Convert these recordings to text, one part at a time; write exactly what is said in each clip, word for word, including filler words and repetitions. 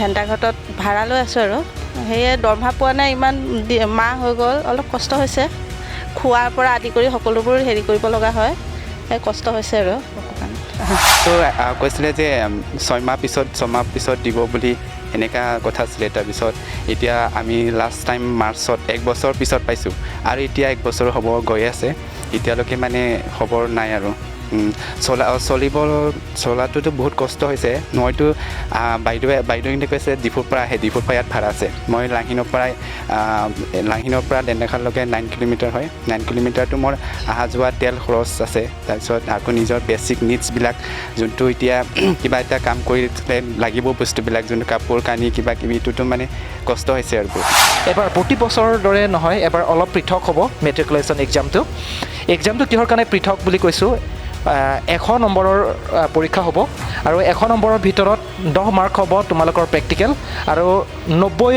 ধেন্দাঘাটত ভাড়া লৈ আছোঁ আৰু। সেয়ে দৰমহা পোৱা নাই, ইমান দি- মাহ হৈ গ'ল, অলপ কষ্ট হৈছে। খোৱাৰ পৰা আদি কৰি সকলোবোৰ হেৰি কৰিব লগা হয়, সেই কষ্ট হৈছে আৰু অকণমান। তো আহ, কৈছিলে যে উম, ছয়মাহ পিছত ছমাহ পিছত দিব বুলি এনেকা কথা আছিলে। তাৰপিছত এতিয়া আমি লাষ্ট টাইম মাৰ্চত এক বছৰ পিছত পাইছোঁ আৰু এতিয়া এক বছৰ হ'ব গৈ আছে, এতিয়ালৈকে মানে খবৰ নাই আৰু। উম, চলা চলিব চলাটোতো বহুত কষ্ট হৈছে। মইতো আহ, বাইদেৱে বাইদেউহিনে কৈছে ডিফুৰ পৰা আহে, ডিফুৰ পৰা ইয়াত ভাড়া আছে। মই লাংহিনৰ পৰাই আহ, লাংহিনৰ পৰা ডেন্দাখাললৈকে নাইন কিলোমিটাৰ হয়। নাইন কিলোমিটাৰটো মোৰ অহা যোৱা তেল খৰচ আছে, তাৰপিছত আকৌ নিজৰ বেচিক নিডছবিলাক, যোনটো এতিয়া কিবা এটা কাম কৰিলে লাগিবও বস্তুবিলাক, যোনটো কাপোৰ কানি কিবা কিবি, এইটোতো মানে কষ্ট হৈছে আৰু বহুত। এবাৰ প্ৰতি বছৰৰ দৰে নহয়, এবাৰ অলপ পৃথক হ'ব মেট্ৰিকুলেশ্যন এক্সামটো। এক্সামটো কিহৰ কাৰণে পৃথক বুলি কৈছোঁ, আহ, এশ নম্বৰৰ আহ, পৰীক্ষা হ'ব আৰু এশ নম্বৰৰ ভিতৰত দহ মাৰ্ক হ'ব তোমালোকৰ প্ৰেক্টিকেল আৰু নব্বৈ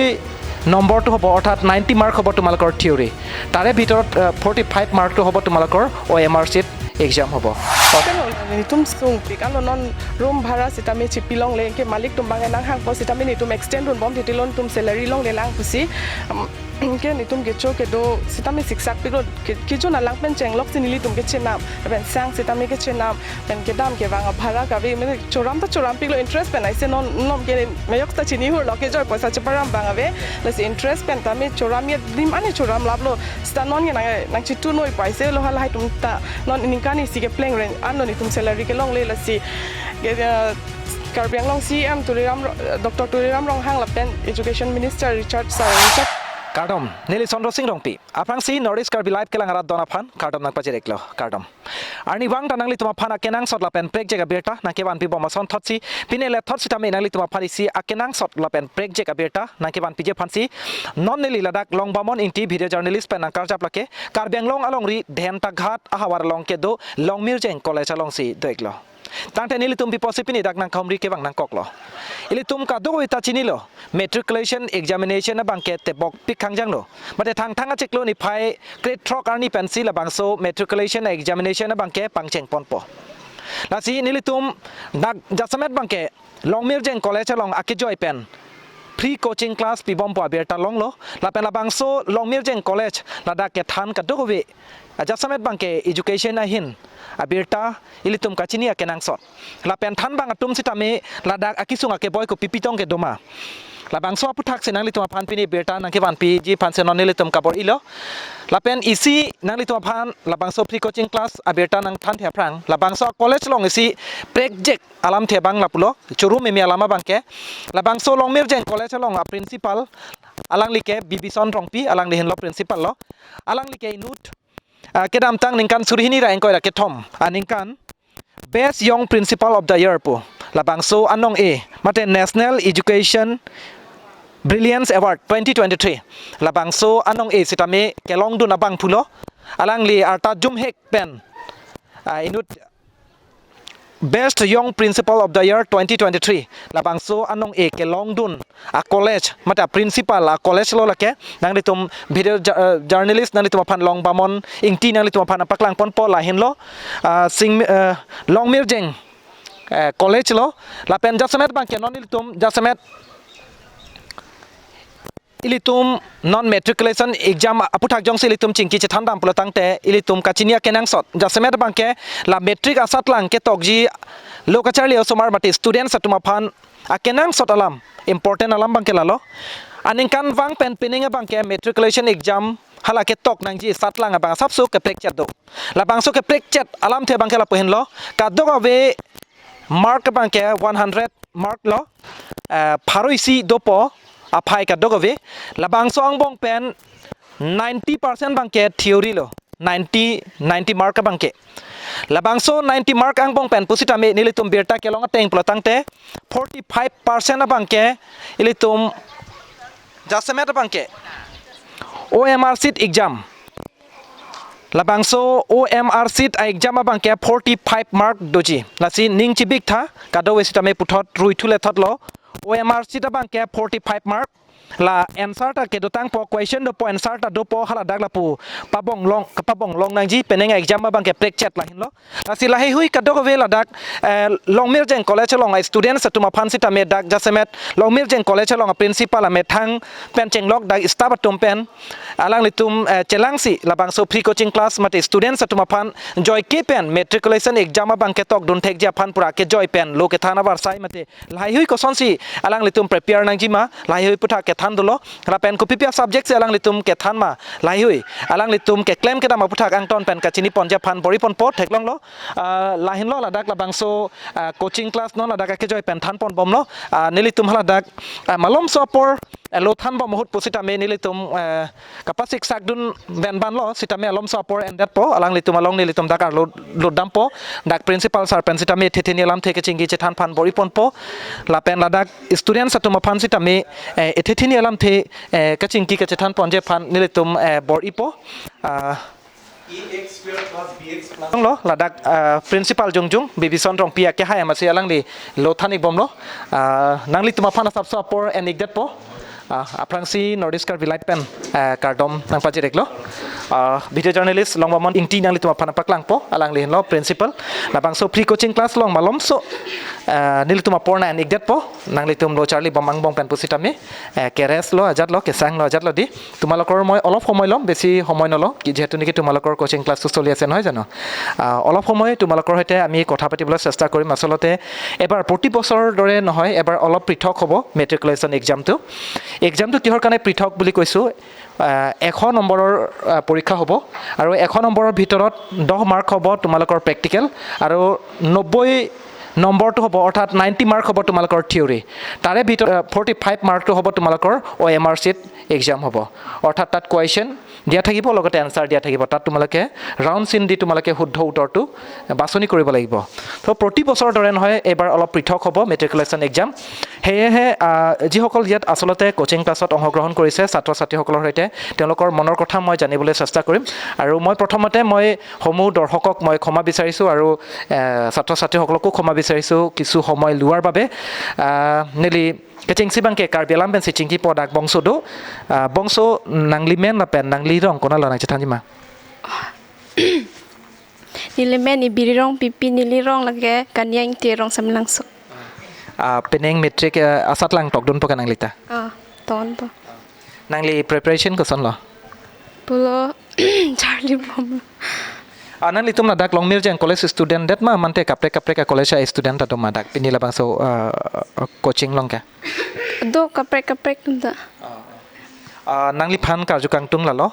নম্বৰটো হ'ব, অৰ্থাৎ নাইণ্টি মাৰ্ক হ'ব তোমালোকৰ থিয়ৰী। তাৰে ভিতৰত ফৰ্টি ফাইভ মাৰ্কটো হ'ব তোমালোকৰ অ' এম আৰ চিত এক্সাম হ'ব। Hotel lo netum sungpik alo non room bhara sitame chipilongle, anke malik atum abang nanghangpo sitame netum extend dunbom titilo netum salary longlelang pusi. Anke netum kecho kedo sitame siksak piklo, ke- kejun alang pen chenglok si nelitum kechenam, pen sang sitame kechenam, pen kedam kevang abhara kave, mene choram ta choram piklo, interest pen aise non nom ke meyok ta chinihurlo, kejoi poisa cheparam abang ave, lasi interest pen tame choram ye dim ane choram laplo, sita non ke nang nang chitu noi paise lo halahai atum ta non ningkan isi kepleng ren anlo netum salary kelongle, lasi ke, eh, Karbi Anglong C E M Tuliram Ro- Doctor Tuliram Ronghang lapen Education Minister Richard Sir Richard Kardom, neli Chandra Singh Rongpi. Aphrangsi North East Karbi Live kelang arat don aphan kardom nangpajir-iklo, kardom. Arnivang ta nanglitum aphan akenangsot lapen prekjak abirta nangkevanpibom asonthotsi, pini lethot sitame nanglitum aphan isi akenangsot lapen prekjak abirta nangkevanpiji aphansi, non neli ladak Longbamon Ingti video journalist pen nangkarjap lake Karbi Anglong alongri Dentaghat ahavar along kedo Longmirjeng College alongsi do-iklo. Tangte nelitum piposi pini dak nangkahumri kevang nangkoklo. Ilitum kadokave ta chinilo, matriculation examination abangke tebokpik khangjanglo. Mate thangthang achiklo niphai krethrok arni pensi labangso matriculation examination abangke pangchengponpo. Lasi nelitum dak jasemet abangke Longmirjeng College along akejoi pen free coaching class pibompo abirta longlo, lapen labangso Longmirjeng College ladak kethan kadokave ajasemet abangke education ahin abirta ilitum kachini akenangsot. Lapen thanbang atum sitame ladak akesung akeboi kopi pitong kedo ma, labangso aputhaksi nanglitum aphan pini birta nangkevanpiji aphansi non nelitum kabor-ilo. Lapen isi nanglitum aphan labangso free coaching class abirta nangthanthe aphrang, labangso college along isi prekjak alamthe abang lapulo, choro meme alam abangke. Labangso Longmirjeng College along a principal, alangli ke Bibison Rongpi, alangli henlo principal lo. Alangli ke inut, ah, kedamtang ningkan suri hini ra ingkoi ra kethom aningkan Best Young Principal of the Year pu labangso anong-e, mate National Education Brilliance Award twenty twenty-three, labangso anong-e sitame kelongdun abang pulo. Alangli arta jumhek pen, ah, inut Best Young Principal of the Year twenty twenty-three labangso anong-e kelongdun a college, mate a principal a college lo lake. Nanglitum video ja- eh, journalist nanglitum aphan Longbamon Ingti nanglitum aphan nangpaklangponpo, lahenlo, ah, Sing eh, Longmirjeng, eh, College lo. Lapen jasemet abangke non ilitum jasemet ilitum non matriculation exam aputhak jongsi ilitum chingki chethandam pulo tangte ilitum kachini akenangsot, jasemet abangke la matric asatlang ketokji lo kacharli osomar mate students atum aphan akenangsot alam, important alam abangke lalo. Aningkanvang pen pining abangke matriculation exam hala ketok nangji asatlang abang asapso keprekchet do. Labangso keprekchet alamthe abangke lapu henlo, kadokave mark abangke one hundred mark lo, eh, pharo isi dopo aphai kadokave. Labangso angbong pen ninety percent abangke theory lo, ninety, ninety mark abangke. Labangso ninety mark angbong pen pusitame nelitum birta kelong ateng pulo tangte forty-five percent abangke ilitum jasemet abangke O M R sheet exam. Labangso O M R sheet a exam abangke forty-five mark doji. Lasi ning chibik tha, kadokave sitame puthot ruithu lethotlo. O M R sheet abangke forty-five mark. La answer ta kedotangpo, question dopo, answer ta dopo, haladak lapu pabonglong, kapabonglong nangji, penang exam abang ke prekchet lahin lo. Lasi laheihui kadokave ladak, eh, Longmirjeng College along a-students atum aphan sitame dak jasemet Longmirjeng College along a-principal amethang pen chenglok dak staff atum pen alanglitum, eh, chelangsi labangso free coaching class mate students atum aphan joike pen matriculation exam abang ketok dunthekji aphan pura kejoi pen lo kethan avarsai mate laheihui kosonsi alanglitum prepare nangjima, laheihui aputhak kethan dolo, lapen kopipi a-subject si alanglitum kethan ma, laheihui alanglitum keklem kedam aputhak angton pen kachini ponji aphan bor-i ponpo, theklonglo. Ah, lahin lo ladak labangso, ah, coaching class non ladak akejoi pen than ponbomlo. Ah, nelitum haladak, ah, malomso apor, eh, lo than bom ahut pusitame nelitum, eh, kapasik sakdun ven ban lo, sitame alomso apor endetpo, alanglitum along nelitum dak arlo lutdampo, dak principal sir pen sitame thethini alamthe kechingki chethan aphan bor-i ponpo, lapen ladak students atum aphan sitame, eh, thethini alamthe, eh, kechingki kachethan ponji aphan nelitum, eh, bor-ipo. Ah, lo ladak, ah, principal jongjung Bibison Rongpi akehai amatsi alangli lo than-ik bomlo. Ah, nanglitum aphan asapso apor en-ikdetpo. Ah, aphrangsi North East Karbi Live pen, ah, kardom nangpajir-iklo. Ah, video journalist Longbamon Ingti nanglitum aphan paklangpo, alangli henlo principal. Labangso free coaching class along malomso, ah, nelitum apor na en-ikdetpo, nanglitum lo charli bom angbong pen pusitame, eh, ke-rest lo ajat lo, kesang lo ajat lo di. তোমালোকৰ মই অলপ সময় ল'ম, বেছি সময় নলওঁ, কি যিহেতু নেকি তোমালোকৰ কোচিং ক্লাছটো চলি আছে, নহয় জানো? আহ, অলপ সময় তোমালোকৰ সৈতে আমি কথা পাতিবলৈ চেষ্টা কৰিম। আচলতে এবাৰ প্ৰতি বছৰৰ দৰে নহয়, এবাৰ অলপ পৃথক হ'ব মেট্ৰিকুলেশ্যন এক্সামটো। এক্সামটো কিহৰ কাৰণে পৃথক বুলি কৈছোঁ? আহ, এশ নম্বৰৰ, আহ, পৰীক্ষা হ'ব আৰু এশ নম্বৰৰ ভিতৰত দহ মাৰ্ক হ'ব তোমালোকৰ প্ৰেক্টিকেল আৰু নব্বৈ নম্বৰটো হ'ব, অৰ্থাৎ নাইণ্টি মাৰ্ক হ'ব তোমালোকৰ থিয়ৰী। তাৰে ভিতৰত, আহ, ফৰ্টি ফাইভ মাৰ্কটো হ'ব তোমালোকৰ অ' এম আৰ চিত এক্সাম হ'ব, অৰ্থাৎ তাত কুৱেশ্যন দিয়া থাকিব, লগতে এনচাৰ দিয়া থাকিব। তাত তোমালোকে ৰাউণ্ড চিন দি তোমালোকে শুদ্ধ উত্তৰটো বাছনি কৰিব লাগিব। তো প্ৰতি বছৰৰ দৰে নহয়, এইবাৰ অলপ পৃথক হ'ব মেট্ৰিকুলেশ্যন এক্সাম। সেয়েহে, আহ, যিসকল ইয়াত আচলতে কোচিং ক্লাছত অংশগ্ৰহণ কৰিছে ছাত্ৰ ছাত্ৰীসকলৰ সৈতে, তেওঁলোকৰ মনৰ কথা মই জানিবলৈ চেষ্টা কৰিম। আৰু মই প্ৰথমতে মই সমূহ দৰ্শকক মই ক্ষমা বিচাৰিছোঁ আৰু, এ, ছাত্ৰ ছাত্ৰীসকলকো ক্ষমা বিচাৰিছোঁ কিছু সময় লোৱাৰ বাবে। আহ, neli kechengsi abang ke Karbi alam pensi chingkipo dak bongso do. Ah, bongso, nangli men lapen nangli rong konatlo nangchethanji ma? Neli men Ibiri Rongpipi, neli rong lake Kania Ingti Rongsamlangso. Ah, penang matric, eh, asatlang tokdunpo ke nangli ta? Ah, tonpo. Nangli preparation kosonlo? Pulo charli bom. Ah, nanglitum ladak Longmirjeng college student det ma, mate kaprek kaprek a-college a-student atum ma dak pini labangso, ah, coaching along ke? Do kaprek kaprek atum ta. Ah, nangliphan karju kangtung lalo.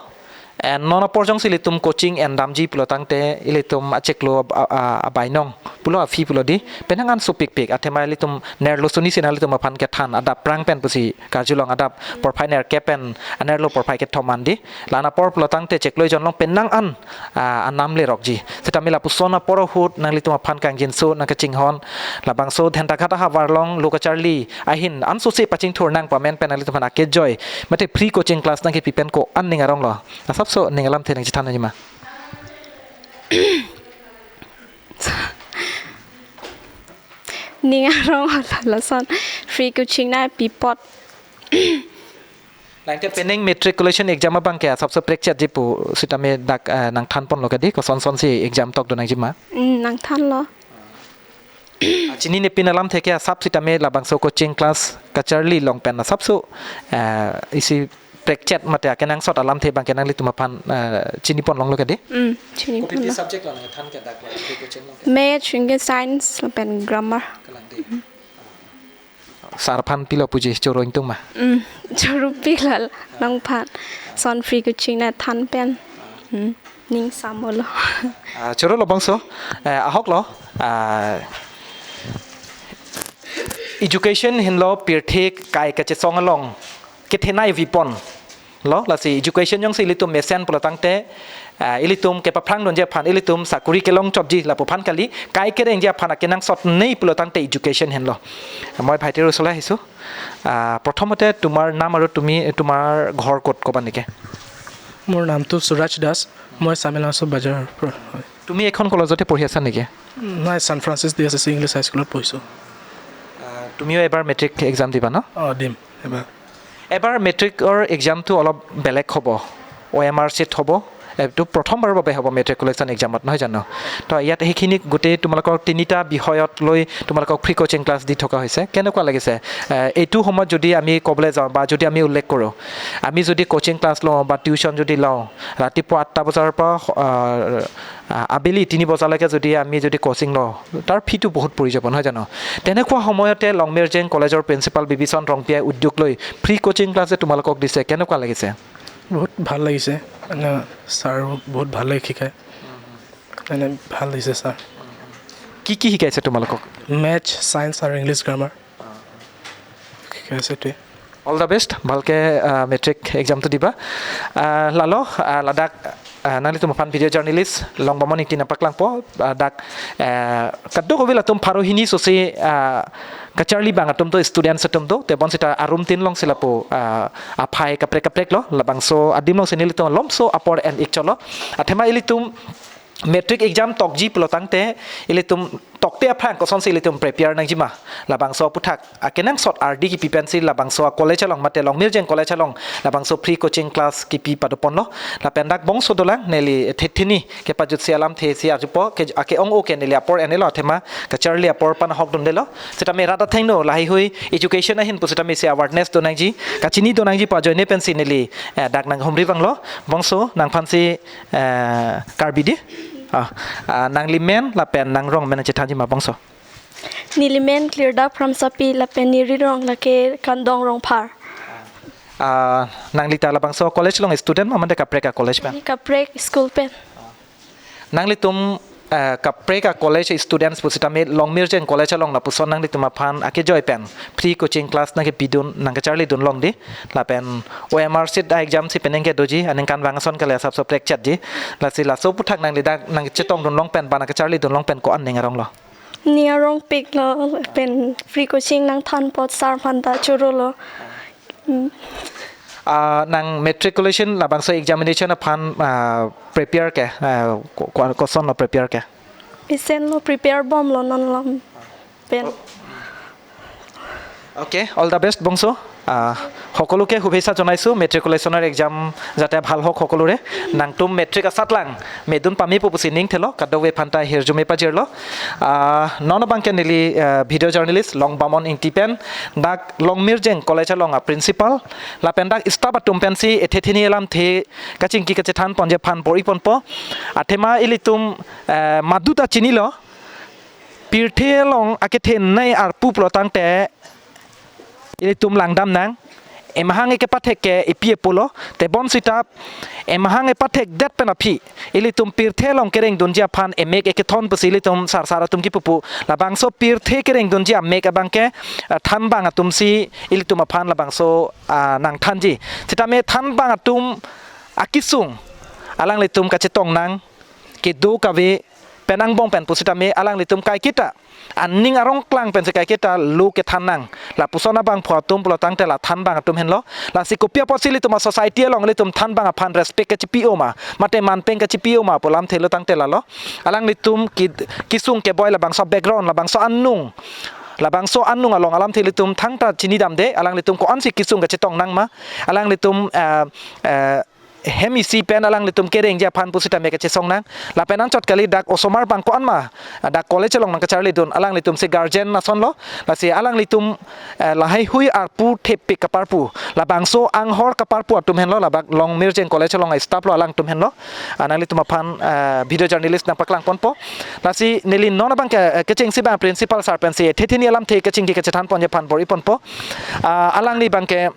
Eh, non apor jongsi ilitum coaching endamji pulo tangte ilitum achiklo ab-, a-, a-, abainong pulo a-fee pulo di. Penang an sopikpik. Athema ilitum nerlo suni si nanglitum aphan kethan adap prang pen pusi karjulong, adap porphai nerkep pen anerlo porphai kethom an di. La-an apor pulo tangte chiklo ejon along penang an, ah, anam lerokji. Sitame lapuson apor ahut nanglitum aphan kangjinso nangkachinghon. Labangso Dentaghat ahavar along lo kacharli ahin ansose pachingthur nang pamen pen nanglitum aphan akejoi mate free coaching class nangkepi pen ko-an ning arong lo? Asapso ning alamthe nangchethanji ma? Ning arong lason free coaching nangpi apot. Nangte penang matriculation exam abang ke asapso prekchetji pu sitame dak, eh, nangthan ponlo kadi, kosonson si exam tokdun nangji ma? Mm, nangthanlo. Ah, chinine pin alamthe ke asap sitame labangso coaching class kacharli along pen asapso, eh, isi prekchet mate akenangsot alamthe abang ke nanglitum aphan, eh, chini ponlonglo kadi? Mm, chini ponlo. Kopi subject lo nangthan ke dak lo, coaching along ke? Math, English, Science, lapen Grammar. Kalang di. Mm. Sir aphan pilo puji, choro ingtung ma? Mm, choro pik lal nangphan. Son free coaching nangthan pen. Mm, ning samolo. Ah, chorolo bangso, eh, ahoklo, ah, education henlo pirthe kai kachesong along kethenei vipon lo, lasi education jongsi ilitum mesen pulo tangte, ah, ilitum kepaphrang dunji aphan, ilitum sakuri kelong chotji lapu aphan kali, kai kerengji aphan akenangsot nei pulo tangte education henlo. মই ভাইটিৰ ওচৰলৈ আহিছোঁ। আহ, প্ৰথমতে তোমাৰ নাম আৰু তুমি, তোমাৰ ঘৰ ক'ত ক'বা নেকি? মোৰ নামটো সুৰাজ দাস। মই চামিলাংচু বাজাৰৰ পৰা হয়। তুমি এইখন কলেজতে পঢ়ি আছা নেকি? নাই, ছান ফ্ৰান্সিছ ডি এছ এছ চি ইংলিছ হাইস্কুলত পঢ়িছোঁ। আহ, তুমিও এবাৰ মেট্ৰিক এক্সাম দিবা ন? অ, দিম এবাৰ। এবাৰ মেট্ৰিকৰ এক্সামটো অলপ বেলেগ হ'ব, অ' এম আৰ চিত হ'ব। এইটো প্ৰথমবাৰৰ বাবে হ'ব মেট্ৰিকুলেশ্যন এক্সামত, নহয় জানো? তো ইয়াত সেইখিনি গোটেই তোমালোকৰ তিনিটা বিষয়ত লৈ তোমালোলোকক ফ্ৰী কোচিং ক্লাছ দি থকা হৈছে। কেনেকুৱা লাগিছে? এ, এইটো সময়ত যদি আমি ক'বলৈ যাওঁ বা যদি আমি উল্লেখ কৰোঁ, আমি যদি কোচিং ক্লাছ লওঁ বা টিউশ্যন যদি লওঁ, ৰাতিপুৱা আঠটা বজাৰ পৰা, আ, আ, আবেলি তিনি বজালৈকে যদি আমি যদি কোচিং লওঁ, তাৰ ফিটো বহুত পৰি যাব, নহয় জানো? তেনেকুৱা সময়তে লংমিৰ্জেং কলেজৰ প্ৰিন্সিপাল বিভীষণ ৰংপিয়াই উদ্যোগ লৈ ফ্ৰী কোচিং ক্লাছ যে তোমালোকক দিছে, কেনেকুৱা লাগিছে? বহুত ভাল লাগিছে। মানে, ছাৰো বহুত ভালদৰে শিকায়। মানে, ভাল লাগিছে ছাৰ। কি কি শিকাইছে তোমালোকক? মেথছ, ছায়েন্স আৰু ইংলিছ গ্ৰামাৰ শিকাইছে এইটোৱে। অল দ্য বেষ্ট, ভালকে, আহ, মেট্ৰিক এক্সামটো দিবা। আহ, lalo, আহ, ladak, আহ, nanglitum aphan video' journalist Longbamon Ingti nangpaklangpo, আহ, dak, আহ, kadokave latum pharo hini sose, আহ, kacharli abang atum do, students atum do, tebonsita a-room tin alongsi lapu, ah, aphai kaprek kaprek lo, labangso adim alongsi nelitum malomso apor en-ik cholo. Athema ilitum matric exam tokji pulotangte ilitum tokte aphrang kosonsi ilitum prepare nangjima, labangso aputhak akenangsot ardi kipi pensi labangso a-college along mate Longmirjeng College along labangso free coaching class kipi padoponlo. Lapen dak bongso dolang, neli thethini kepajutsi alamthe si ajupo ke ake-ong-o ke neli apor enelo, athema kacharli apor panahok dundelo. Sitame rat athengno lahaihui education ahin pu sitame si awareness do nangji, kachini do nangji pu ajoine pensi neli, eh, dak nanghumri vanglo. Bongso, nangphansi, eh, Karbi di? Ah, ah, nangli men lapen nangrong men chethanji ma bongso? Neli men Klirdak Pramsapi lapen neli rong lake Kandong Rongphar. Ah, nangli ta labangso college along student ma mate kaprek a-college pen? Neli kaprek school pen. Nanglitum, eh, kaprek a-college students pusitame Longmirjeng College along lapuson nanglitum aphan akejoi pen free coaching class nangkepidun, nangkacharlidun long di. Lapen O M R sheet a-exam si penang ke doji, aningkanvang ason kali asapso prek chatji. Lasi laso aputhak nangli dak nangchetongdun long pen ba nangkacharlidun long pen ko-an ning arong lo? Ning arongpik lo, pen free coaching nangthan apot sir aphan ta choro lo. Hmm. Ah, nang matriculation labangso examination aphan, ah, prepare ke, ah, ko-, ko-, koson lo prepare ke? Mesen lo, prepare bomlo non lo pen. Okay, all the best, bongso. Ah, সকলোকে শুভেচ্ছা জনাইছো মেট্ৰিকুলেশ্যনৰ এক্সাম যাতে ভাল হওক সকলোৰে। Nangtum matric asatlang medun pame pu pusi ning thelo, kadokave aphan ta hirjume pajirlo. Ah, non abangke neli, ah, video journalist Longbamon Ingti pen dak Longmirjeng College along a-principal lapen dak staff atum pensi ethethini alamthe kachingki kachethan ponji aphan bor-iponpo. Athema ilitum, eh, maduta chinilo, pirthe along akethenei arpu pulotangte ilitum langdam nang, emahang ekepathek ke epi epo lo, tebonsita emahang epathekdet pen aphi ilitum pirthe along kerengdunji aphan emek ekethon pusi ilitum sarsar atum kipupu. Labangso pirthe kerengdunji amek abangke, eh, thanbang atumsi ilitum aphan labangso, ah, nangthanji. Sitame thanbang atum akesung alanglitum kachetong nang, kedo kave pen angbong pen pusitame alanglitum kaiketa aning arongklang pensi kaiketa lo kethan nang. Lapuson abangphu atum pulotangte la thanbang atum henlo. Lasi kopi apotsi ilitum a-society along ilitum thanbang aphan respect kachipi-o ma, mate manpeng kachipi-o ma pu alamthe lo tangte lalo. Alanglitum ki-, kesung keboi labangso background, labangso anung, labangso anung along alamthe ilitum thangta chinidamde, alanglitum ko-ansi kesung kachetong nang ma, alanglitum, eh, eh, hem isi pen alanglitum kerengji aphan pusitame kachesong nang. Lapen anchot kali dak osomar abang ko-an ma, ah, dak college along nangkacharlidun, alanglitum si guardian ason lo. Lasi alanglitum, eh, lahaihui arpu thepik kaparpu, labangso anghor kaparpu atum henlo, labang Longmirjeng College along a-staff lo alangtum henlo. Ah, nanglitum aphan, eh, video journalist nangpaklangponpo. Lasi neli non abangke, eh, kechengsi abang principal sir pensi ethethini alamthe kachingki kachethan ponji aphan bor-iponpo. Ah, alangli abangke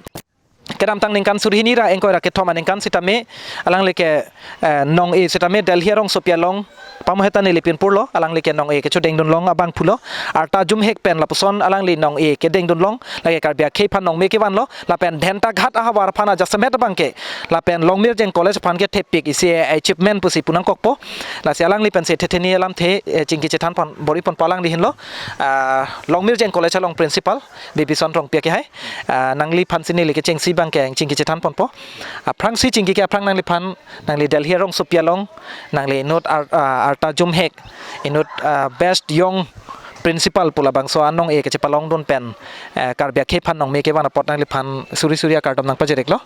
kedamtang ningkan suri hini ra ingkoi ra kethom aningkan sitame alangli ke, eh, nong-e sitame Delhi arongsopi along pamoheta neli pinpurlo, alangli ke nong-e kechodengdun long abangphu lo. Arta jumhek pen lapuson alangli nong-e kedengdun long, lake Karbi akhei aphan nongme kevan lo, lapen Dhentaghat ahavar aphan ajasemet abangke, lapen Longmirjeng College aphan ke thepik isi achievement pusi pu nangkokpo. Lasi alangli pensi ethethini alamthe, eh, chingki chethan pon bor-iponpo alangli henlo. Ah, Longmirjeng College along principal Bibison Rongpi akehai. Ah, nangliphansi neli kechengsi abangke chingki chethan ponpo. Aphrangsi chingki ke aphrang nangliphan, nangli Delhi arongsopi along, nangli inut ar-, ah, arta jumhek, inut, ah, best young principal pu labangso anong-e kachepalongdun pen, eh, Karbi akhei aphan nongme kevang apot nangliphan suri suri akardom nangpajir-iklo.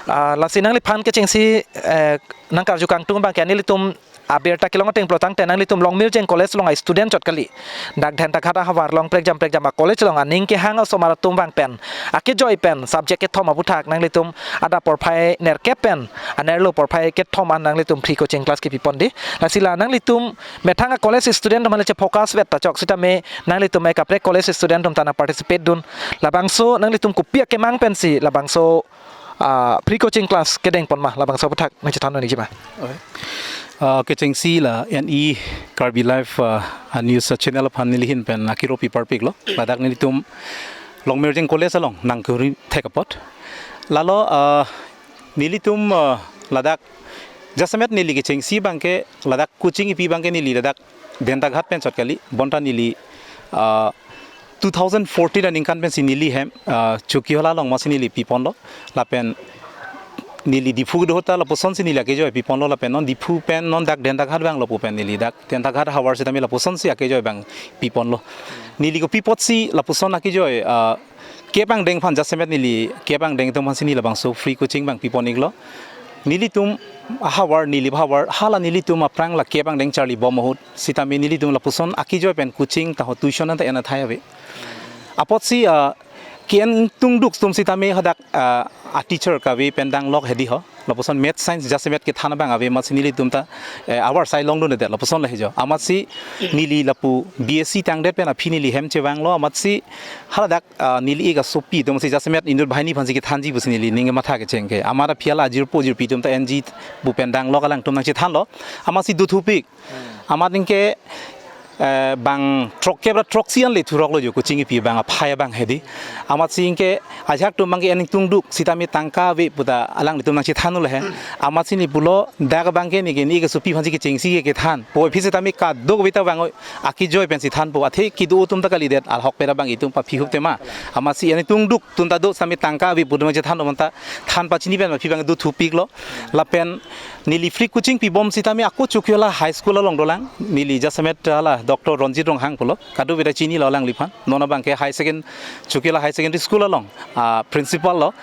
Ah, lasi nangliphan kechengsi, eh, nangkarju kangtung abangke nelitum abirta kelong ateng pulo tangte nanglitum Longmirjeng College along a-student chot kali. Dak Dhentaghat ahavar along prekjam prekjam a-college along aning kehang asomar atum abang pen akejoi pen subject kethom aputhak nanglitum adap porphai nerkep pen anerlo porphai kethom an nanglitum free coaching class kepipon dei. Lasi la nanglitum methang a-college student atum aphan le che-focus vet ta chok sitame nanglitum ekaprek college student atum ta nang-participate dun. Labangso nanglitum kopi akemang pensi labangso, ah, free coaching class kedengpon ma, labangso aputhak nangchethan-ikji ma? Oi. Ah, kechengsi la N E Karbi Live, ah, a-news, ah, channel aphan neli ahin pen akiro pi parpiklo. Ladak nelitum Longmirjeng College along nangkuri thek apot. Lalo, ah, nelitum, ah, ladak jasemet neli kechengsi abangke ladak coaching kipi abangke neli ladak Dhentaghat pen chot kali, bonta neli, ah, two thousand fourteen aningkan pensi neli hem, ah, Chokihola along masi neli piponlo, lapen neli Diphu kedo ahut ta lapusonsi neli akejoi piponlo, lapen non Diphu pen non dak Dhentaghat vanglo pu pen neli dak Dhentaghat ahavar sitame lapusonsi akejoi abang piponlo. Neli kopi apotsi lapuson akejoi, ah, kep angdeng aphan jasemet neli kep angdeng atum aphansi neli labangso free coaching abang pipon-iklo. Nelitum ahavar, neli ahavar, hala nelitum aphrang la kep angdeng charlibom ahut sitame nelitum lapuson akejoi pen coaching ta ho tuition anta en athai ave. Apotsi, ah, ke-en tungduk atum sitame hadak, ah, a-teacher kave pen danglok hedi ho. Lapuson math science jasemet kethan abang ave amatsi nelitum ta, eh, avarsai longdunde lapuson le hejo. Amatsi neli lapu B S C tangdet pen aphi neli hem chevanglo amatsi haladak, ah, neli ik asopi atumsi jasemet inut banghini aphansi kethanji pusi neli ning matha kecheng ke. Amat aphi hala ajirpo ajirpi atum ta N G pu pen danglok alangtum nangchethanlo. Amatsi dothupik. Amat aningke, eh, bang throkkep ra throksi an le thuroklo jo coaching kipi abang aphai abang hedi. Amatsi aningke ajahak atum abangke en tungduk sitame tangka ave pu ta alanglitum nangchethan-un le he. Amatsi neli pulo dak abangke neke ne ik asopi aphansi kechengsi ke kethan. Pu aphi sitame kadokave ta vang akejoi pensi thanpo. Athe kedo atum ta kalidet ahokpet abang itum paphi hup tema. Amatsi en tungduk atum ta do sitame tangka ave pu atum chethan do manta than pachini pen aphi abang dothupiklo. Lapen neli free coaching pibom sitame ako Chokihola High School along dolang. Neli jasemet hala Doctor Ronjit Ronghang pulo. Kadokave ta chinilo alangliphan. Non abangke High Second-, Chokihola High Secondary School along, ah, principal lo.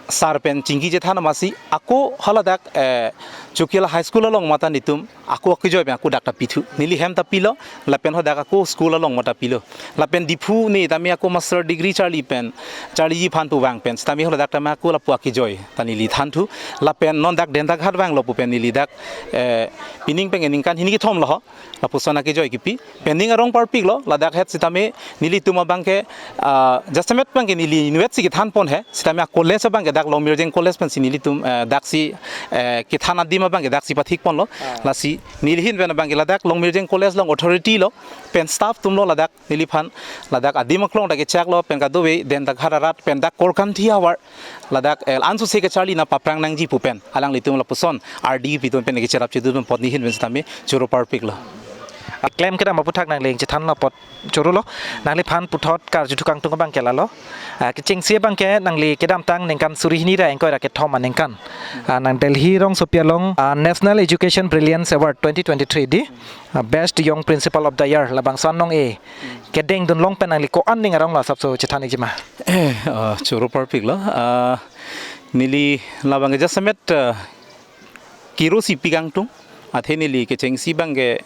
Sir pen chingki chethan amatsi ako haladak, eh, Chokihola High School along mata netum ako akejoi pen ako dak ta pithu. Neli hem ta pilo, lapen hadak ako school along mata pilo. Lapen Diphu ne tame ako master degree charli pen, charliji aphan pu vang pen sitame haladak tame ako lapu akejoi ta neli thanthu. Lapen non dak Dhentaghat vanglo pu pen neli dak, eh, pining pen aningkan hini kethom lo ho. Lapuson akejoi kipi. Pen ning arong parpiklo, ladak het sitame nelitum abangke, ah, jasemet abangke neli inutvet si kethanpon he, sitame a-college abangke dak Longmirjeng College pensi nelitum, eh, daksi, eh, kethan adim abangke daksi pathikponlo. Ah. Lasi neli ahin pen abangke ladak Longmirjeng College along authority lo, pen staff atumlo ladak neliphan, ladak adim aklong dak kechaklo, pen kadokave Dhentaghat arat, pen dak Korkanthi ahavar, ladak, eh, ansose kacharli nangpaprang nangji pu pen alanglitum lapuson ardi pi atum pen kecherap chedun apot neli ahin pen sitame choro parpiklo. Klem kedam aputhak nangli chethanlo apot chorolo. Nangliphan puthot karju thu kangtung abangke lalo. Ah, kechengsi abangke nangli kedamtang ningkan suri hini ra ingkoi ra kethom aningkan, ah, nang Delhi rongsopi along, ah, National Education Brilliance Award twenty twenty-three dei, ah, Best Young Principal of the Year labangso anong-e kedengdun long pen nangli ko-an ning aronglo asapso chethan-ikji ma? Eh, ah, choro parpiklo. Ah, neli labangke jasemet, ah, kiro si pi kangtung. Athe neli kechengsi abangke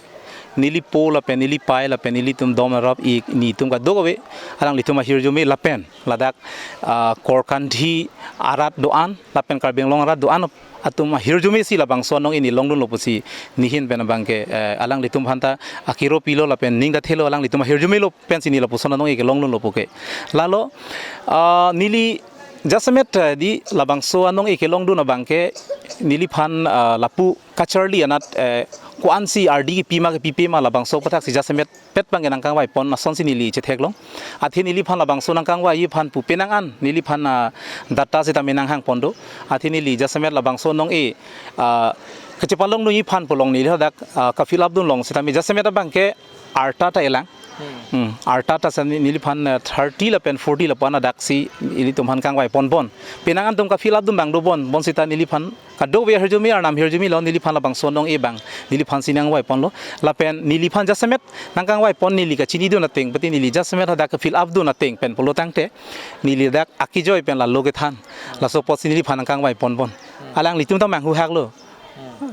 neli po lapen neli pai lapen nelitum dom arap ik netum kadokave alanglitum ahirjume lapen ladak, ah, Korkanthi arat do-an lapen Karbi Anglong arat do-an atum ahirjume si labangso anong-e ne longdunlo pusi neli ahin pen abangke, eh, alanglitum aphanta akiro pilo lapen ning ta thelo alanglitum ahirjume lo pensi ne lapuson anong-e kelongdunlo puke. Lalo, ah, neli jasemet, eh, dei labangso anong-e kelongdun abangke neliphan, ah, lapu kacharli anat, eh, ko-ansi ardi kipi ma kipipe ma labangso aputhak si jasemet pet abangke nangkangvaipon asonsi neli chetheklong. Athe neliphan labangso nangkangvai aphan pu penang an neliphan, ah, data sitame nanghangpon do. Athe neli jasemet labangso anong-e, ah, kachepalongdunji aphan pu along neli hadak, ah, ka-fill up dunlong sitame jasemet abangke arta ta elang. Hmm. Hmm. arta ta sa ni- neliphan, eh, thirty lapen forty lapu-an adak si ilitum aphan kangvai ponpon. Penang an atum ka-fill up dun abang dobom, bonsita neliphan kadokave ahirjume, arnam ahirjume lo, neliphan labangso anong-e abang neliphan si nangvai ponlo. Lapen neliphan jasemet nangkangvai pon, neli kachinidun ateng, pati neli jasemet hadak ka-fill up dun ateng pen pulo tangte, neli dak akejoi pen la lo kethan, laso apotsi neliphan nangkangvai ponpon. Alanglitum ta manghuhak lo.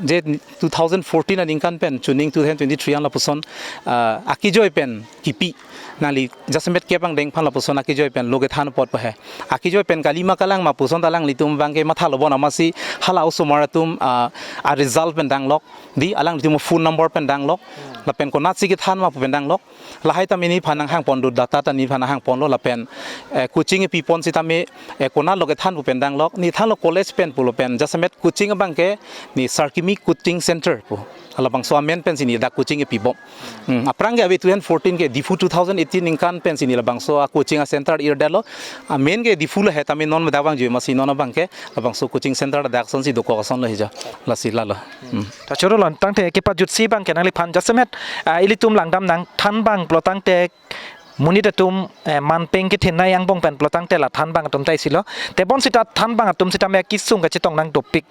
Je two thousand fourteen aningkan pen chuning two thousand twenty-three an lapuson, ah, akejoi pen kipi, nangli jasemet kep angdeng aphan lapuson akejoi pen lo kethan apot pahe. Akejoi pen kalima kalang ma puson ta alanglitum abangke matha lo bon, amatsi hala osomar atum, ah, a-result pen danglok, di alanglitum phone number pen danglok, lapen konatsi kethan ma pu pen danglok. Lahai tame neliphan nanghang pon do, data ta neliphan nanghang ponlo, lapen, eh, coaching kepipon sitame, eh, konat lo kethan pu pen danglok, ne thanlo college pen pulo pen jasemet coaching abangke ne Sarkimi Coaching Center pu, halabangso amen pensi ne dak coaching kepibom. Hmm, aphrang ke ave two thousand fourteen ke, Diphu two thousand eighteen ningkan pensi ne labangso a-coaching a-center irdetlo. Amen ke Diphu lo he, tame non medak abang jui, amatsi non abangke labangso coaching center dak asonsi dokok ason lo hija. Lasi lalo. Hmm. Ta choro lo tangte kepajutsi abangke nangliphan jasemet, ah, ilitum langdam nangthan abang pulo tangte monit atum, eh, manpeng kethenei angbong pen pulo tangte la than abang atum ta isi lo. Te bonsita than abang atum sitame akesung kachetong nangdopik.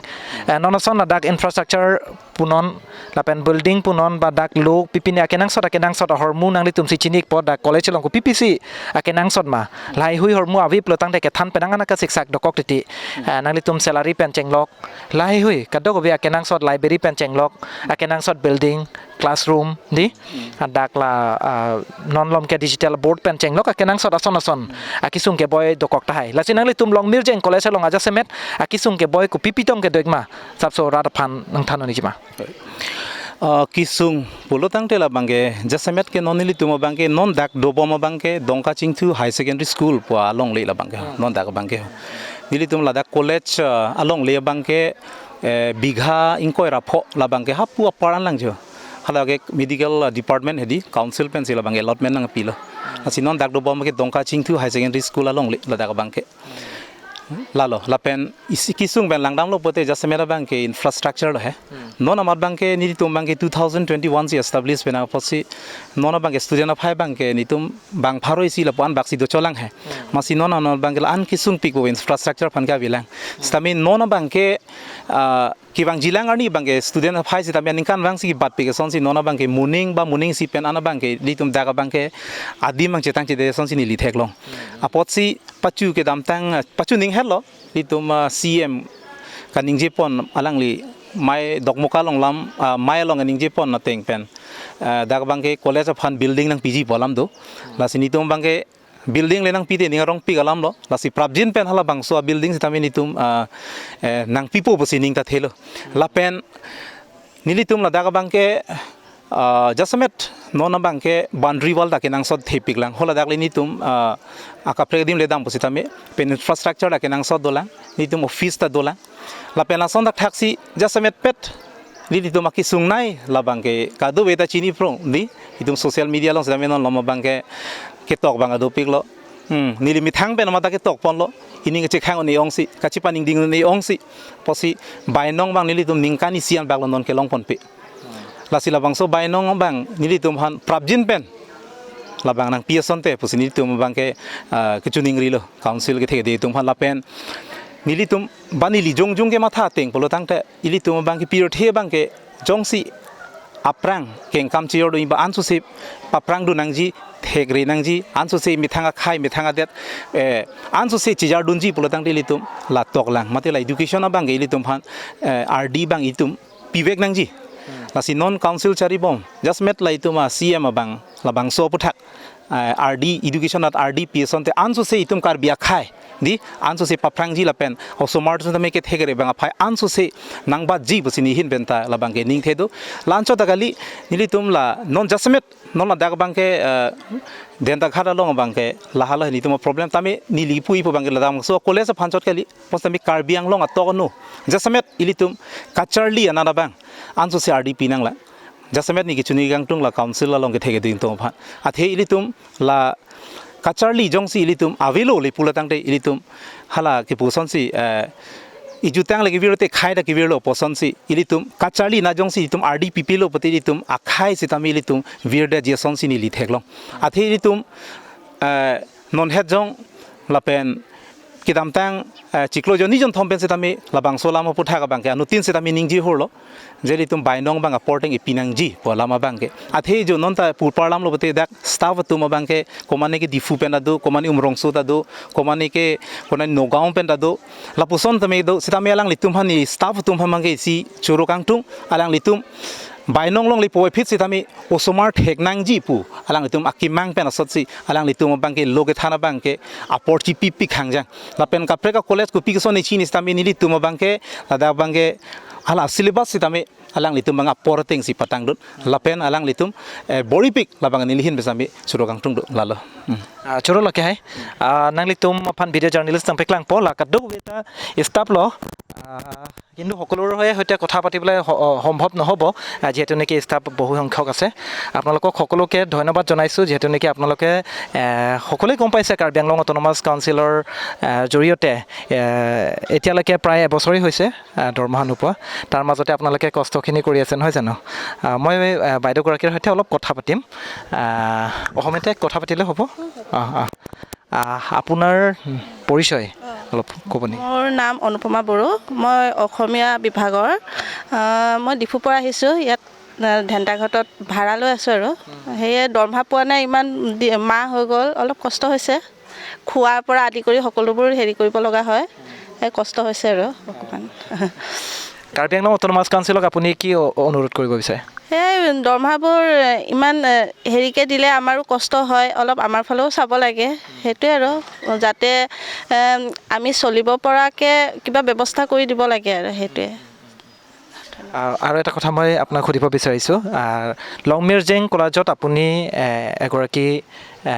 Eh, non ason ladak infrastructure punon, lapen building punon, ba dak lo pipine akenangsot akenangsot ahormu nanglitum si chini-ikpo, dak college along kopi pisi akenangsot ma. Lahaihui ahormu ave pulo tangte kethan penang an akasiksak dokok titi. Eh, nanglitum salary pen chenglok. Lahaihui kadokave akenangsot, library pen chenglok, akenangsot building, classroom, di. Adak la, ah, non malom ke digital board pen chenglok, akenangsot ason ason akesung keboi dokok tahai. Lasi nanglitum long Mirjeng College along ajasemet akesung keboi kopi pitong kedo-ik ma, sapso rat aphan nangthan un-ikji ma. Ah, kesung pulo tangte labangke jasemet ke non nelitum abangke non dak dobom abangke Dongkachingthu High Secondary School pu alongle labangke, non dak abangke. Nelitum ladak college, ah, alongle abangke, eh, bigha ingkoi ra pho labangke hapu apar an lang jo. Halake medical, ah, department hedi council pensi labangke allotment nangpilo. Lasi non dak dobom ke Dongkachingthu High Secondary School alongle ladak abangke. Lalo, lapen isi kesung pen langdamlo pote jasemet abangke infrastructure lo he. Non amat abangke nelitum abangke two thousand twenty-one si establish pen apotsi non abangke student aphai abangke nelitum bang pharo isi lapu-an bak si docholang he. Amatsi non amat abangke la-an kesungpik pu infrastructure aphan ke avelang. Sitame non abangke, ah, kevangjilang arni abangke student aphai sitame aningkanvang si kebatpik asonsi non abangke moning ba moning isi pen an abangke nelitum dak abangke adim abang chetang chede asonsi neli theklong. Apotsi pachu kedamtang, pachu ningherlo, nelitum, ah, C M kaningje pon alangli Mai Dokmoka along lam, ah, Mai along kaningje pon ateng pen, ah, dak abangke college aphan building nangpiji pu alam do. Lasi nelitum abangke building le nangpite ning arongpik alam lo. Lasi prapjin pen halabangso a-building sitame nelitum, ah, eh, nangpipo pusi ning ta thelo. Lapen nelitum ladak abangke, ah, jasemet non abangke boundary wall ta kenangsot thepiklang. Haladak le nelitum, ah, akaprek adim le dam pusitame pen infrastructure ta kenangsot dolang. Nelitum office ta dolang. Lapen lason thakthak si jasemet pet nelitum akesung nei labangke kadokave ta chini prong, di. Itum social media along sitame non malom abangke ketok abang adopiklo. Hmm, neli methang pen amat ta ketok ponlo. Ining kachekhang un-e ongsi, kachepaningding un-e ongsi. Apotsi bainong abang nelitum ningkan isi an bak lo non kelong ponpe. Lasi labangso bainong abang nelitum aphan prapjin pen labang nangpi asonte pusi nelitum abangke, ah, kechiningrilo council kethekde atum aphan. Lapen nelitum ba neli jongjong kematha ateng pulo tangte ilitum abangke pirthe abangke jongsi aphrang kengkam chejor do-ik ba ansose paphrang dun nangji, thekre nangji, ansose methang akhei methang adet, eh, ansose chejar dunji pulo tangte ilitum la toklang. Mate la education abangke ilitum aphan, eh, R D abang itum pivek nangji. Lasi non council charibom jasemet la itum a-C M abang labangso aphuthak, eh, R D, education at R D pi asonte ansose itum Karbi akhei, di, ansose paphrangji lapen osomar atum tame kethekre abang aphai ansose nangbatji pusi neli ahin pen ta labangke ning the do. La-anchot ta kali, nelitum la non jasemet non ladak abangke, eh, Dentaghat along abangke lahelo nelitum a-problem tame neli pu-i pu abangke ladak abangso college aphan chot kali. Pusitame Karbi Anglong atok ano jasemet ilitum kacharli anat abang ansose R D pi nanglang. Jasemet neli kechini kangtung la council along kethekde atum aphan. Athe ilitum la kacharli jongsi ilitum avelo le pulo tangte ilitum hala kepu asonsi, eh, Ejutang le kevirte khei ta kevirlo pusonsi ilitum kacharli na jongsi ilitum ardi pipilo pute ilitum akhei sitame ilitum virdet ji asonsi neli theklong. Athe ilitum, eh, non het jong lapen kedamtang, eh, chiklo jonni jonthom pen sitame labangso alam aputhak abangke anuttin sitame ningje hurlo. Je ilitum bainong abang apor ateng ipinangji pu alam abangke. Athe jo non ta purpar alamlo pute dak staff atum abangke komane ke Diphu pen ta do, komane Umrongso ta do, komane ke konat Nagaon pen ta do. Lapuson tame do, sitame alanglitum aphan, staff atum aphan abangke isi choro kangtung, alanglitum bainong longle puvoiphit sitame osomar thek nangji pu alanglitum akemang pen asotsi alanglitum abangke lo kethan abangke apor chipi pi khangjang. Lapen kaprek a-college kopi koson isi ni sitame nelitum abangke ladak abangke hala syllabus sitame alanglitum abang apor atengsi patangdun. Lapen alanglitum, eh, boripik labang neli ahin pen sitame choro kangtung do lalo. Hmm. Ah, choro lake hai. Ah, nanglitum aphan video journalist nangpaklangpo, la kadokave ta staff lo. Ah, কিন্তু সকলোৰে সৈতে কথা পাতিবলৈ স-, অ, সম্ভৱ নহ'ব, আহ, যিহেতু নেকি ষ্টাফ বহু সংখ্যক আছে। আপোনালোকক সকলোকে ধন্যবাদ জনাইছোঁ, যিহেতু নেকি আপোনালোকে, এ, সকলোৱে গম পাইছে কাৰ্বি আংলং অট'নমাছ কাউন্সিলৰ, এ, জৰিয়তে, এ, এতিয়ালৈকে প্ৰায় এবছৰেই হৈছে, এ, দৰমহা নোপোৱা। তাৰ মাজতে আপোনালোকে কষ্টখিনি কৰি আছে, নহয় জানো? আহ, মই, এ, বাইদেউগৰাকীৰ সৈতে অলপ কথা পাতিম। আহ, অসমীয়াতে কথা পাতিলে হ'ব? অ, অ। আহ, আপোনাৰ, উম, পৰিচয় অলপ ক'ব নেকি? মোৰ নাম অনুপমা বড়ো। মই অসমীয়া বিভাগৰ। আহ, মই ডিফুৰ পৰা আহিছোঁ। ইয়াত, আহ, ধেন্তাঘাটত ভাড়া লৈ আছোঁ আৰু। সেয়ে দৰমহা পোৱা নাই, ইমান দি-, মাহ হৈ গ'ল। অলপ কষ্ট হৈছে। খোৱাৰ পৰা আদি কৰি সকলোবোৰ হেৰি কৰিব লগা হয়। এই কষ্ট হৈছে আৰু অকণমান। কাৰ্বি আংলং অট'নমাছ কাউন্সিলক আপুনি কি অ-, অনুৰোধ কৰিব বিচাৰে? সেই দৰমহাবোৰ ইমান, এ, হেৰিকে দিলে আমাৰো কষ্ট হয়, অলপ আমাৰ ফালেও চাব লাগে। সেইটোৱে আৰু, যাতে, এম, আমি চলিব পৰাকে কিবা ব্যৱস্থা কৰি দিব লাগে আৰু, সেইটোৱে। আহ, আৰু এটা কথা মই আপোনাক সুধিব বিচাৰিছোঁ। আহ, লংমিৰ্জেং কলেজত আপুনি, এ, এগৰাকী, এ,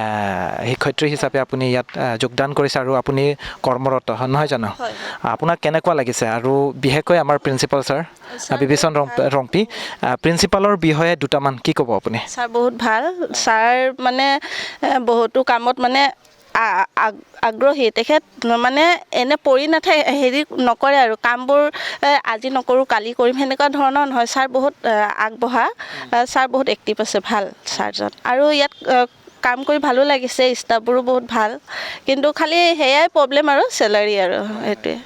শিক্ষয়িত্ৰী হিচাপে আপুনি ইয়াত, এ, যোগদান কৰিছে আৰু আপুনি কৰ্মৰত, হয়, নহয় জানো? হয়, হয়। আপোনাক কেনেকুৱা লাগিছে? আৰু বিশেষকৈ আমাৰ প্ৰিন্সিপাল ছাৰ, ছাৰ বিভীষণ ৰং-, ভাল। ৰংপী, আহ, প্ৰিন্সিপালৰ বিষয়ে দুটামান কি ক'ব আপুনি? ছাৰ বহুত ভাল। ছাৰ মানে, এ, বহুতো কামত মানে আ-, আগ-, আগ্ৰহী। তেখেত মানে এনে পৰি নাথাকে, হেৰি নকৰে আৰু কামবোৰ, এ, আজি নকৰোঁ, কালি কৰিম, সেনেকুৱা ধৰণৰ নহয়। ছাৰ বহুত, এ, আগবঢ়া। এ, ছাৰ বহুত এক্টিভ আছে, ভাল ছাৰজন। আৰু ইয়াত, এ, কাম কৰি ভালো লাগিছে, ষ্টাফবোৰো বহুত ভাল। কিন্তু খালি সেয়াই প্ৰব্লেম আৰু, চেলাৰী আৰু সেইটোৱে।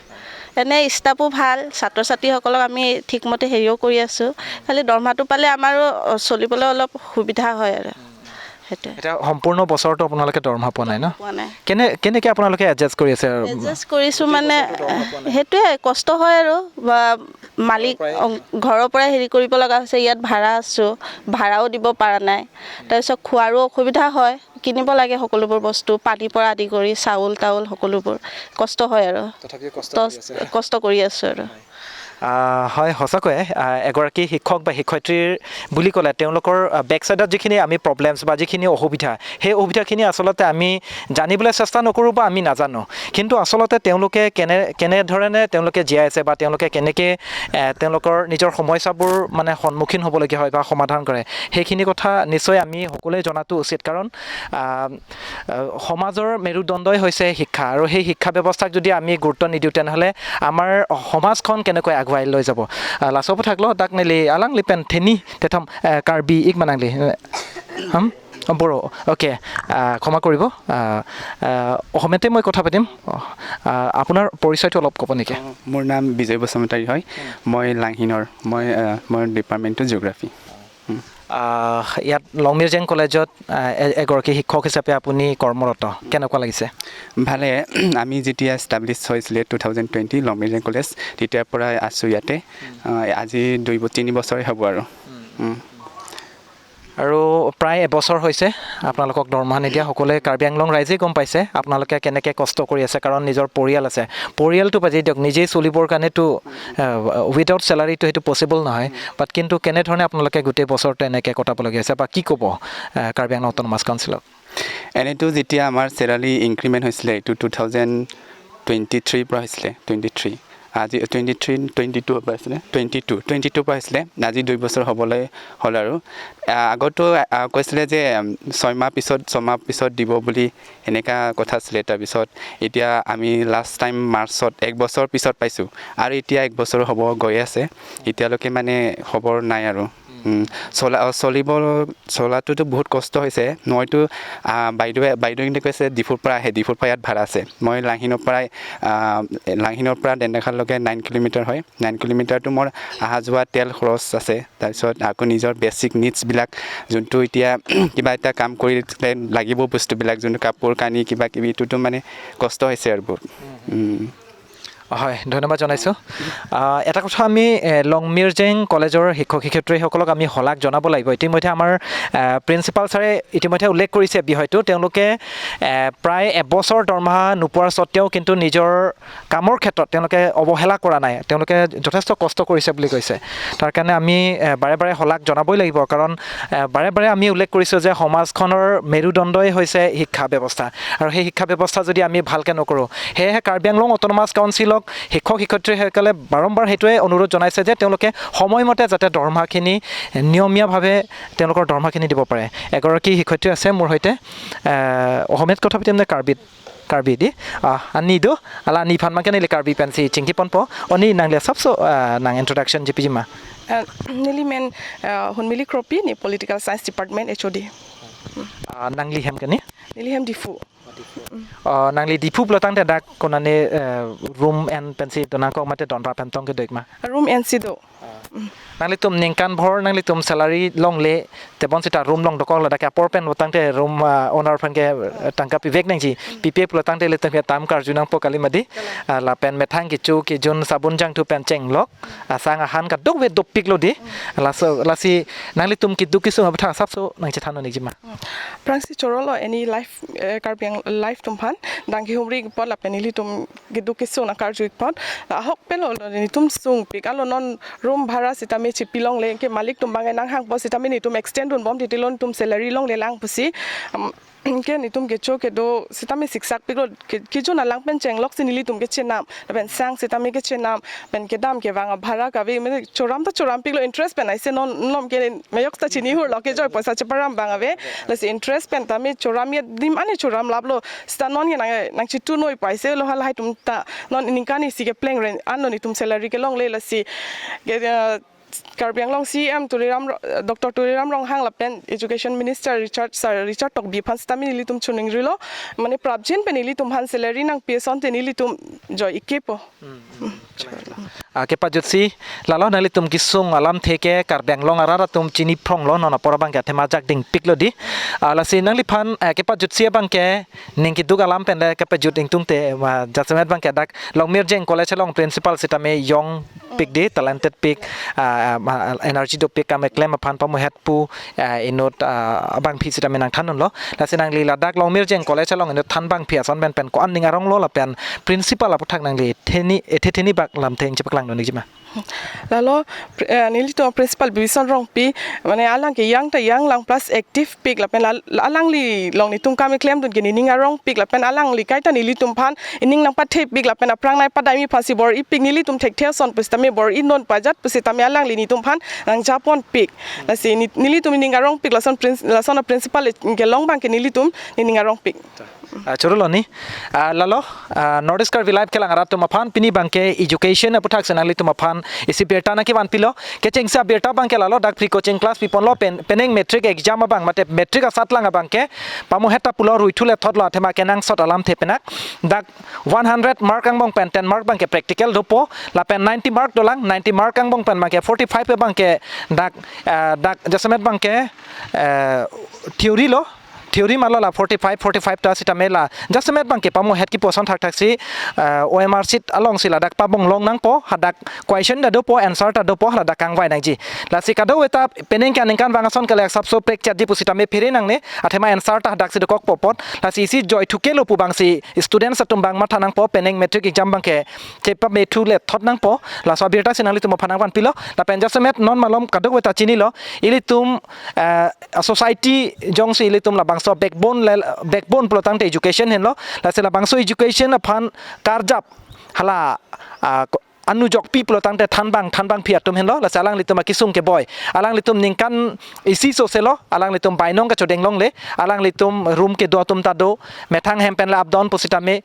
এনে ষ্টাফো ভাল, ছাত্ৰ ছাত্ৰীসকলক আমি ঠিকমতে হেৰিও কৰি আছোঁ। খালি দৰমহাটো পালে আমাৰো, অ, চলিবলৈ অলপ সুবিধা হয় আৰু। সেইটোৱে। এতিয়া সম্পূৰ্ণ বছৰটো আপোনালোকে দৰমহা পোৱা নাই ন? পোৱা নাই। কেনে-, কেনেকে আপোনালোকে এডজাষ্ট কৰি আছে? এডজাষ্ট কৰিছোঁ মানে, সেইটোৱে কষ্ট হয় আৰু, বা মালিক, অ, ঘৰৰ পৰাই হেৰি কৰিব লগা হৈছে। ইয়াত ভাড়া আছোঁ, ভাড়াও দিব পৰা নাই। তাৰপিছত খোৱাৰো অসুবিধা হয়, কিনিব লাগে সকলোবোৰ বস্তু, পানীৰ পৰা আদি কৰি চাউল তাউল সকলোবোৰ। কষ্ট হয় আৰু। তথাপিও কষ্ট কষ্ট-, কৰি আছে। কষ্ট কৰি আছোঁ আৰু। আহ, হয়, সঁচাকৈয়ে, আহ, এগৰাকী শিক্ষক বা শিক্ষয়িত্ৰীৰ বুলি ক'লে তেওঁলোকৰ, আহ, বেক চাইডত যিখিনি আমি প্ৰব্লেমছ বা যিখিনি অসুবিধা, সেই অসুবিধাখিনি আচলতে আমি জানিবলৈ চেষ্টা নকৰোঁ বা আমি নাজানো। কিন্তু আচলতে তেওঁলোকে কেনে-, কেনেধৰণে তেওঁলোকে জীয়াই আছে বা তেওঁলোকে কেনেকে, এ, তেওঁলোকৰ নিজৰ সমস্যাবোৰ মানে সন্মুখীন হ'বলগীয়া হয় বা সমাধান কৰে, সেইখিনি কথা নিশ্চয় আমি সকলোৱে জনাটো উচিত। কাৰণ, আহ, আহ, সমাজৰ মেৰুদণ্ডই হৈছে শিক্ষা, আৰু সেই শিক্ষা ব্যৱস্থাক যদি আমি গুৰুত্ব নিদিওঁ, তেনেহ'লে আমাৰ সমাজখন কেনেকৈ আগুৱাই লৈ যাব? আহ, laso aphuthak lo, dak neli alangli pen theni tethom, eh, Karbi ik ma nangli. Ham? অ, বড়ো। অ'কে। আহ, ক্ষমা কৰিব। আহ, আহ, অসমীয়াতে মই কথা পাতিম। অ, আহ, আপোনাৰ পৰিচয়টো অলপ ক'ব নেকি? অ, মোৰ নাম বিজয় বসুমতাৰী হয়। মই লাংহিনৰ। মই, আহ, মোৰ ডিপাৰ্টমেণ্টটো জিঅ'গ্ৰাফী। আহ, ইয়াত লংমিৰ্জেং কলেজত, আহ, এ-, এগৰাকী শিক্ষক হিচাপে আপুনি কৰ্মৰত। কেনেকুৱা লাগিছে? ভালে। আমি যেতিয়া এষ্টাব্লিছ হৈছিলে টু থাউজেণ্ড টুৱেণ্টি লংমিৰ্জেং কলেজ, তেতিয়াৰ পৰাই আছোঁ ইয়াতে। আহ, আজি দুই ব-, তিনি বছৰে হ'ব আৰু। উম। আৰু প্ৰায় এবছৰ হৈছে আপোনালোকক দৰমহা নিদিয়া। সকলোৱে কাৰ্বি আংলং ৰাইজে গম পাইছে আপোনালোকে কেনেকে কষ্ট কৰি আছে, কাৰণ নিজৰ পৰিয়াল আছে। পৰিয়ালটো বাজি দিয়ক, নিজেই চলিবৰ কাৰণেতো, আহ, উইদাউট চেলাৰীটো সেইটো পচিবল নহয়। বাট কিন্তু কেনেধৰণে আপোনালোকে গোটেই বছৰটো এনেকে কটাবলগীয়া হৈছে বা কি ক'ব, আহ, কাৰ্বি আংলং অট'নমাছ কাউন্সিলক? এনেতো যেতিয়া আমাৰ চেলাৰী ইনক্ৰিমেণ্ট হৈছিলে, এইটো টু থাউজেণ্ড টুৱেণ্টি থ্ৰীৰ পৰা হৈছিলে, টুৱেণ্টি থ্ৰী। আজি টুৱেণ্টি থ্ৰী, টুৱেণ্টি টু পৰা আছিলে, টুৱেণ্টি টু, টুৱেণ্টি টু পৰা আছিলে। আজি দুই বছৰ হ'বলৈ হ'ল আৰু। আহ, আগতো, আহ, কৈছিলে যে, উম, ছয় মাহ পিছত, ছয় মাহ পিছত দিব বুলি, এনেকা কথা আছিলে। তাৰপিছত এতিয়া আমি লাষ্ট টাইম মাৰ্চত এক বছৰ পিছত পাইছোঁ আৰু এতিয়া এক বছৰ হ'ব গৈ আছে। এতিয়ালৈকে মানে খবৰ নাই আৰু। উম, চলা, অ, চলিব, চলাটোতো বহুত কষ্ট হৈছে। মইতো, আহ, বাইদেৱে, বাইদেউহঁতে কৈছে ডিফুৰ পৰা আহে, ডিফুৰ পৰা ইয়াত ভাড়া আছে। মই লাংহিনৰ পৰাই, আহ, লাংহিনৰ পৰা ডেণ্ডাখাললৈকে নাইন কিলোমিটাৰ হয়। নাইন কিলোমিটাৰটো মোৰ অহা যোৱা তেল খৰচ আছে। তাৰপিছত আকৌ নিজৰ বেচিক নিডছবিলাক, যোনটো এতিয়া কিবা এটা কাম কৰিলে লাগিব বস্তুবিলাক, যোনটো কাপোৰ কানি কিবা কিবি, এইটোতো মানে কষ্ট হৈছে আৰু বহুত। উম। হয়, ধন্যবাদ জনাইছোঁ। আহ, এটা কথা আমি, এ, লংমিৰজেং কলেজৰ শিক্ষক শিক্ষয়িত্ৰীসকলক আমি শলাগ জনাব লাগিব। ইতিমধ্যে আমাৰ, এ, প্ৰিন্সিপাল ছাৰে ইতিমধ্যে উল্লেখ কৰিছে বিষয়টো। তেওঁলোকে, এ, প্ৰায় এবছৰ দৰমহা নোপোৱাৰ স্বত্বেও কিন্তু নিজৰ কামৰ ক্ষেত্ৰত তেওঁলোকে অৱহেলা কৰা নাই, তেওঁলোকে যথেষ্ট কষ্ট কৰিছে বুলি কৈছে। তাৰ কাৰণে আমি, এ, বাৰে বাৰে শলাগ জনাবই লাগিব, কাৰণ, এ, বাৰে বাৰে আমি উল্লেখ কৰিছোঁ যে সমাজখনৰ মেৰুদণ্ডই হৈছে শিক্ষা ব্যৱস্থা, আৰু সেই শিক্ষা ব্যৱস্থা যদি আমি ভালকৈ নকৰোঁ, সেয়েহে কাৰ্বি আংলং অট'নমাছ কাউন্সিলক শিক্ষক শিক্ষয়িত্ৰীসকলে বাৰম্বাৰ সেইটোৱে অনুৰোধ জনাইছে যে তেওঁলোকে সময়মতে যাতে দৰমহাখিনি নিয়মীয়াভাৱে তেওঁলোকৰ দৰমহাখিনি দিব পাৰে। এগৰাকী শিক্ষয়িত্ৰী আছে মোৰ সৈতে, এ, অসমীয়াত কথা পাতিম নে কাৰ্বিত? Karbi di, ah, ani do, ala ani aphan mangke neli Karbi pensi chingki ponpo, oni nangli asapso, ah, nang introduction ji piji ma. Ah, neli men, ah, Hunmili Kropi, ne Political Science Department H O D. Ah, nangli hem kani? Neli hem Diphu. Ah, nangli Diphu pulo tangte dak konane, eh, room en pensi donangkok mate donrap pen tong kedo-ik ma? Room en si do. Nanglitum ningkan bhor nanglitum salary longle, tebon sita room long dokok ladak ke apor pen pulo tangte room, ah, owner aphan ke, eh, tangka pivek nangji. Pipe pulo tangte ilitum ke tam karju nangpo kali mati. Ah, lapen methang kecho kejun sabun jangthu pen chenglok. Asang ahan kadokave dopiklo di. Laso, lasi nanglitum keduk kesung aphuthak asapso nangchethan un-ikji ma. Aphrangsi chorolo, any life, eh, Karbi Ang-, life atum aphan dang kehumri apot lapen ilitum keduk kesung nangkarju-ik apot. Ahok pelo lo netum sungpik, alo non room bhara sitame chepi longle, ke malik atum abang nang hangpo sitame netum extend dunbom titilo netum salary longle lang pusi. Am, ke netum kecho kedo sitame siksak piklo, ke, kejun alang pen chenglok si nelitum kechenam, lapen sang sitame kechenam, pen kedam kevang abhara kave, mane choram ta choram piklo, interest pen aise non nom ke mayok ta chini hurlo, kejoi poisa cheparam abang ave. Lasi interest pen tame choram ya dim ani choram laplo. Sita non ke nang, nangchitu noi paise lo halahai atum ta. Non ningkan isi kepleng ren, ano netum salary kelongle lasi. Ke, eh, Karbi Anglong C E M Tuliram Ro-, Doctor Tuliram Ronghang lapen Education Minister Richard Sir, Richard Tokbi aphan sitame nelitum chiningrilo. Mane prapjin pen nelitum aphan salary nangpi asonte nelitum joi-ikpo. Ah, kepajutsi, lalo nanglitum kesung alamthe ke Karbi Anglong arat atum chini phronglo, non apor abang ke athema ajak dingpiklo di. Ah, lasi nangliphan, eh, kepajutsi abang ke ning keduk alam pen le kepajut ingtungte, ma, jasemet abang ke dak Longmirjeng College along principal sitame young pik di, talented pik, ah, ah, energy dopik, kam keklem aphan pamuhet pu, ah, inut, ah, abangpi sitame nangthan unlo. Lasi nangli ladak Longmirjeng College along inut than abangpi ason pen pen ko-an ning aronglo lapen principal aphuthak nangli theni, ethe theni bak lamthe nangchepaklang dun-ikji ma. Lalo, pri-, eh, nelitum principal Bibison Rongpi, mane alang ke young ta young lang plus active pik lapen lal-, alangli along netum kam keklemdun ke nening arongpik lapen alangli kaita nelitum aphan ining nangpathepik lapen aphrang nangpadai mi aphansi bor-ipik, nelitum thekthe ason pusitame bor-inon pajat pusitame alangli netum aphan nangjapon pik. Lasi ne-, nelitum nening arongpik lason princ-, lason a-principal kelong abang ke nelitum nening arongpik. Ah, chorolo ni. Ah, lalo, ah, North East Karbi Live kelang arat atum aphan pini abang ke education aphuthak si nanglitum aphan isi birta nangkevanpilo. Kechengsi abirta abang ke lalo dak pre-coaching class piponlo pen, penang matric exam abang mate matric asatlang abang ke pamuhet ta pulo, ruithu lethotlo athema kenangsot alamthe penak. Dak one hundred mark angbong pen ten mark abang ke practical dopo, lapen ninety mark dolang, ninety mark angbong pen abang ke forty-five abang ke dak, ah, dak jasemet abang ke, eh, theory lo, theory malo la forty-five, forty-five ta sitame la jasemet abang ke pamuhet kipu ason thakthaksi, eh, O M R sheet alongsi ladak pabonglong nangpo, hadak question ta dopo, answer ta dopo, ladak kangvai nangji. Lasi kadokave ta penang ke aningkanvang ason ke le asapso prekchatji pusitame phere nangne, athema answer ta hadaksi dokokpo apot. Lasi isi joithu kelo pu abangsi students atum abang matha nangpo, penang matric exam abang ke chepamethu lethot nangpo. Laso abirta si nanglitum aphan nangvanpilo. Lapen jasemet non malom kadokave ta chinilo, ilitum, eh, a-society jongsi ilitum labangso backbone le, backbone pulo tangte education henlo. Lasi labangso education aphan karjap hala, ah, ko-, anujokpi pulo tangte thanbang thanbangpi atum henlo, lasi alanglitum akesung keboi. Alanglitum ningkan isi soselo alanglitum bainong kachodeng longle, alanglitum room kedo atum ta do, methang hem pen le up down pusitame,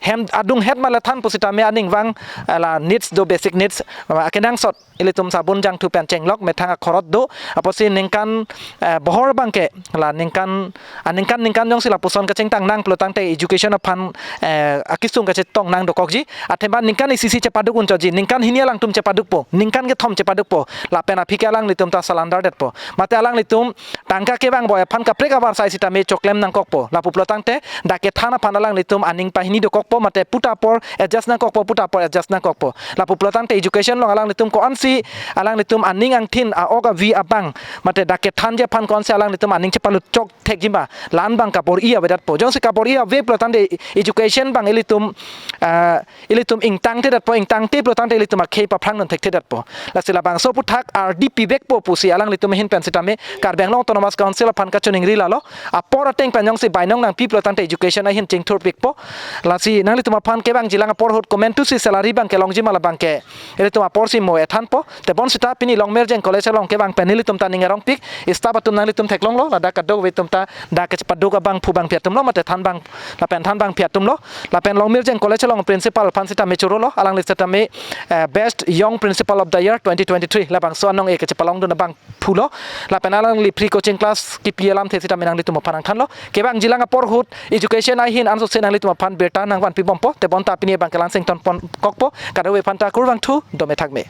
hem adung het ma le than pusitame aning vang, eh, la needs do, basic needs, eh, akenangsot ilitum sabun jangthu pen chenglok, methang akhorot do, apotsi ningkan, eh, bohor abangke, la ningkan, aningkan ningkan jongsi lapuson kachingthang nang pulo tangte education aphan, eh, akesung kachetong nang dokokji, athema ningkan isi si chepaduk unchotji, ningkan hini alangtum chepadukpo, ningkan kethom chepadukpo, lapen aphi ke alanglitum ta surrender detpo. Mate alanglitum tangka kevangboi aphan kaprek avarsai sitame choklem nangkokpo. Lapu pulo tangte dak kethan aphan alanglitum aning pahini dokokpo, mate puta apor adjust nangkokpo, puta apor adjust nangkokpo. Lapu pulo tangte education along alanglitum ko-ansi alanglitum aning angthin a-ok avi abang, mate dak kethanji aphan ko-ansi alanglitum aning chepalutchok thekji ma, la-an abang kabor-i avedetpo. Jongsi kabor-i ave pulo tangte education abang ilitum, ah, ilitum ingtangtedetpo, ingtangte pulo tangte ilitum akhei paphrang non thekthedetpo. Lasi labangso aphuthak ardi pivekpo pusi alanglitum ahin pen sitame Karbi Anglong Autonomous Council aphan kachiningri lalo. Apor ateng pen jongsi bainong nangpi pulo tangte education ahin chingthurpikpo. Lasi nanglitum aphan kevangjilang apor ahut komantusi salary abangke longji ma, labangke ilitum aporsi mo ethanpo. Tebonsita pini Longmirjeng College along kevang pen nelitum ta ning arongpik, staff atum nanglitum theklonglo, ladak kadokave atum ta dak kachepaduk abangphu bangpi atumlo, mate thanbang lapen thanbangpi atumlo. Lapen Longmirjeng College along principal aphan sitame chorolo, alangli sitame, eh, best young principal of the year twenty twenty-three labangso anong-e kachepalongdun abangphulo. Lapen alangli free coaching class kipi alamthe sitame nanglitum aphan nangthanlo. Kevangjilang apor ahut education ahin ansose nanglitum aphan birta nangvanpibompo. Tebonta pini abangke la-an si ingtonpon kokpo. Kadokave aphan ta kurvangthu, dome thakme.